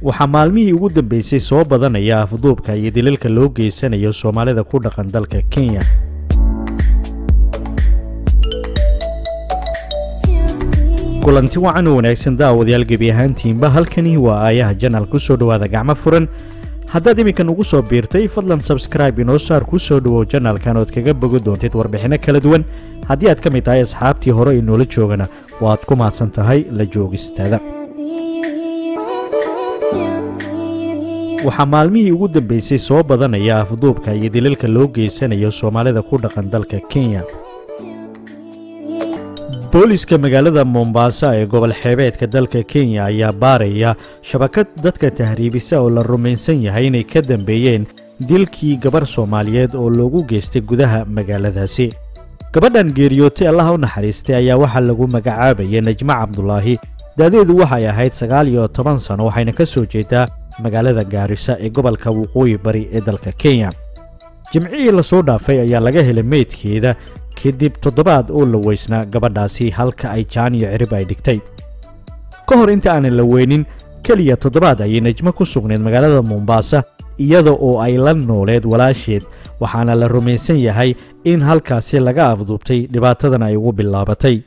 Waxaa maalmihii ugu dambeysay soo badanaya afduubka iyo dilalka loo geysanayo Soomaalida ku dhaqan dalka Kenya. Kulanti wacan oo wanaagsan daawadayaal gebi ahaantiinba, halkani waa Aayaha Channel, ku soo dhowaada gacmo furan. Haddaad iminkan ugu soo biirtay, fadlan subscribe inoo saar, ku soo dhowow channelkan ood kaga bogo doontid warbixinno kala duwan. Haddii aad ka mid tahay asxaabtii hore inoola joogana, waad ku mahadsan tahay la joogistaada. Waxaa maalmihii ugu dambeysay soo badanaya afduubka iyo dilalka loo geysanayo Soomaalida ku dhaqan dalka Kenya. Booliska magaalada Mombasa ee gobol xeebeedka dalka Kenya ayaa baaraya shabakad dadka tahriibisa oo la rumaysan yahay inay ka dambeeyeen dilkii gabarh Soomaaliyeed oo loogu geystay gudaha magaaladaasi. Gabadhan geeriyootay, Allaha u naxariistay, ayaa waxaa lagu magacaabayay Najmo Cabdulaahi. Da'deedu waxay ahayd 19 sano, waxayna ka soo jeedaa magaalada Gaarisa ee gobolka Waqooyi Bari ee dalka Kenya. Jimcihii lasoo dhaafay ayaa laga helay meydkeeda kadib toddobaad oo la weysnaa gabadhaasi halka ay jaan iyo cirib ay dhigtay. Ka hor inta aanan la weynin, keliya toddobaad ayay Najmo ku sugnayd magaalada Mombasa, iyada oo ay la nooleed walaasheed, waxaana la rumaysan yahay in halkaasi laga afduubtay, dhibaatadan ay ugu bilaabatay.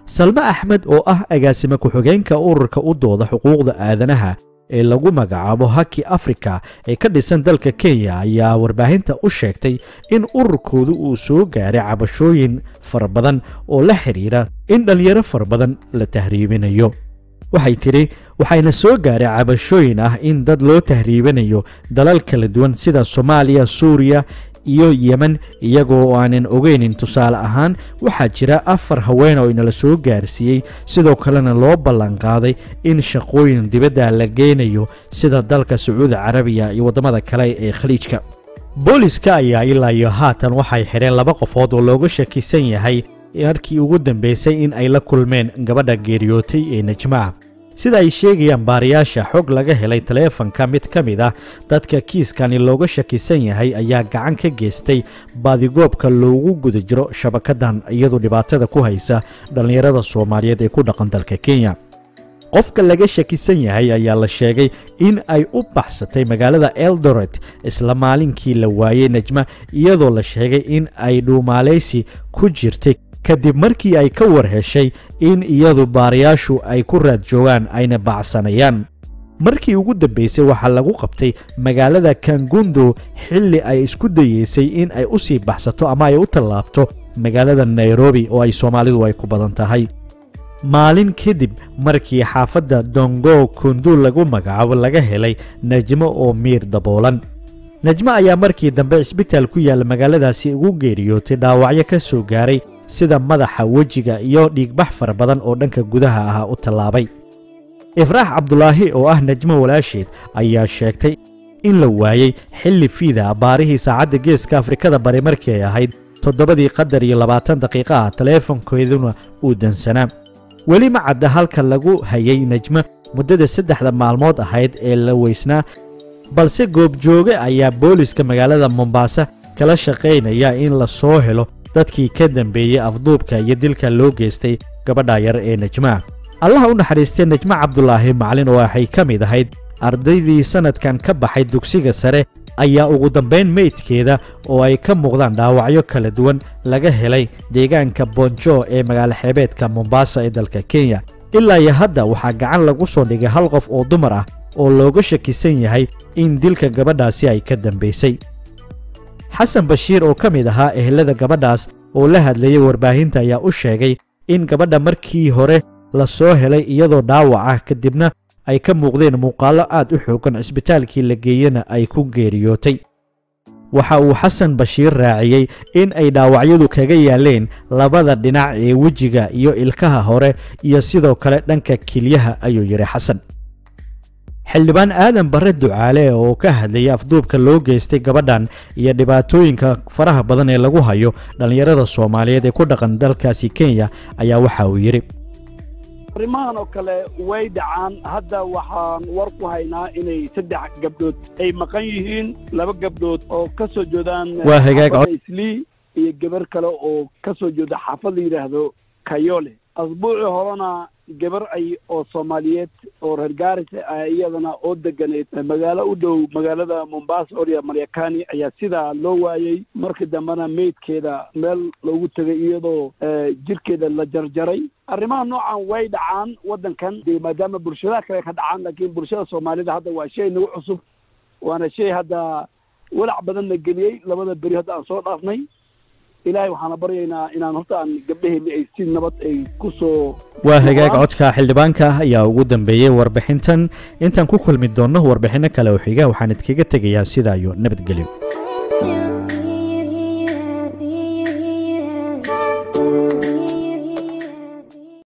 Salme Axmed oo ah agaasime ku-xigeenka ururka u dooda xuquuqda aadanaha ee lagu magacaabo Haki Africa ee ka dhisan dalka Kenya ayaa warbaahinta u sheegtay in ururkoodu uu soo gaaray cabashooyin fara badan oo la xidhiira in dhallinyaro fara badan la tahriibinayo. Waxay tidhi, waxayna soo gaaray cabashooyin ah in dad loo tahriibinayo dalal kala duwan sida Soomaaliya, Suuriya iyo Yemen, iyagoo aanan ogeynin. Tusaale ahaan, waxaa jira 4 haween oo inala soo gaarsiiyey, sidoo kalena loo ballanqaaday in shaqooyin dibadda la geynayo sida dalka Sacuudi Carabiya iyo waddamada kale ee Khaliijka. Booliska ayaa ilaa iyo haatan waxay xidheen 2 qofood oo looga shakisan yahay markii ugu dambeysay in ay la kulmeen gabadha geeriyootay ee Najmaa. Sida ay sheegayaan baariyaasha, xog laga helay taleefanka mid ka mid ah dadka kiiskani looga shakisan yahay ayaa gacan ka geystay baadigoobka loogu guda jiro shabakadan iyadoo dhibaatada ku haysa dhallinyarada Soomaaliyeed ee ku dhaqan dalka Kenya. Qofka laga shakisan yahay ayaa la sheegay in ay u baxsatay magaalada Eldoret isla maalinkii la waayey Najma, iyadoo la sheegay in ay dhuumaaleysi ku jirtay kadib markii ay ka war heshay in iyadu baarayaashu ay ku raad joogaan ayna baacsanayaan. Markii ugu dambeysay waxaa lagu qabtay magaalada Kangundo xilli ay isku dayeysay in ay u sii baxsato ama ay u tallaabto magaalada Nairobi oo ay Soomaalidu ay ku badan tahay, maalin kadib markii xaafadda Dongo Kundu lagu magacaabo laga helay Najmo oo miir daboolan. Najmo ayaa markii dambe cisbitaal ku yaalla magaaladaasi ugu geeriyootay dhaawacyo ka soo gaaray sida madaxa, wejiga iyo dhiigbax fara badan oo dhanka gudaha ah u tallaabay. Ifraax Cabdulaahi oo ah Najmo walaasheed ayaa sheegtay in la waayey xilli fiida, abaarihii saacadda Geeska Afrikada Bari markii ay ahayd 7dii qadar iyo 20 daqiiqo ah, taleefonkeeduna uu dansanaa. Weli ma cadda halka lagu hayay Najmo muddada 3da maalmood ahayd ee la weysnaa, balse goobjooge ayaa booliska magaalada Mombasa kala shaqaynaya in la soo helo dadkii ka dambeeyey afduubka iyo dilka loo geystay gabadha yar ee Najmaa. Allaha u naxariistay Najmo Cabdulaahi Macalin oo waxay ka mid ahayd ardaydii sanadkan ka baxay dugsiga sare ayaa ugu dambayn meydkeeda oo ay ka muuqdaan dhaawacyo kala duwan laga helay deegaanka Bonjo ee magaalo xeebeedka Mombasa ee dalka Kenya. Ilaa iyo hadda waxaa gacan lagu soo dhigay hal qof oo dumar ah oo looga shakisan yahay in dilka gabadhaasi ay ka dambaysay. Xasan Bashiir oo ka mid ahaa ehelada gabadhaas oo la hadlayay warbaahinta ayaa u sheegay in gabadha markii hore la soo helay iyadoo dhaawac ah, kadibna ay ka muuqdeen muuqaallo aad u xoogan, cisbitaalkii la geeyena ay ku geeriyootay. Waxa uu Xasan Bashiir raaciyey in ay dhaawacyadu kaga yaaleen labada dhinac ee wejiga iyo ilkaha hore iyo sidoo kale dhanka kilyaha, ayuu yidhi Xasan. Xildhibaan Aadan Barre Ducaale oo ka hadlayay afduubka loo geystay gabadhan iyo dhibaatooyinka faraha badan ee lagu hayo dhallinyarada Soomaaliyeed ee ku dhaqan dalkaasi Kenya ayaa waxa uu yidhi: Arrimahan oo kale way dhacaan. Hadda waxaan war ku haynaa inay 3 gabdhood ay maqan yihiin, 2 gabdhood oo ka soo jeedaan Waa hagaag Islii iyo gabar kale oo ka soo jeeda xaafad la yidhaahdo Kayole. Asbuucii horena gabar ay oo Soomaaliyeed oo reer Gaarisa ah, iyadana oo deganeed magaalo u dhow magaalada Mombasa orya Maryakani, ayaa sidaa loo waayey. Markii dambena meydkeeda meel loogu tegay iyadoo jirkeeda la jarjaray. Arrimaha noocan way dhacaan waddankan dee, maadaama bulshadaha kale ka dhacaan, laakiin bulshada Soomaalida hadda waa shay nagu cusub, waana shay hadda walac badanna geliyey labada beri hadda aan soo dhaafnay. Ilaahay waxaana baryaynaa inaan horta aan gabdhaheenni ay si nabad ay ku soo. Waa hagaag, codka xildhibaanka ayaa ugu dambeeyey warbixintan. Intaan ku kulmi doonno warbixinno kale oo xiga, waxaan idkaga tegayaa sidaa iyo nabadgelyo.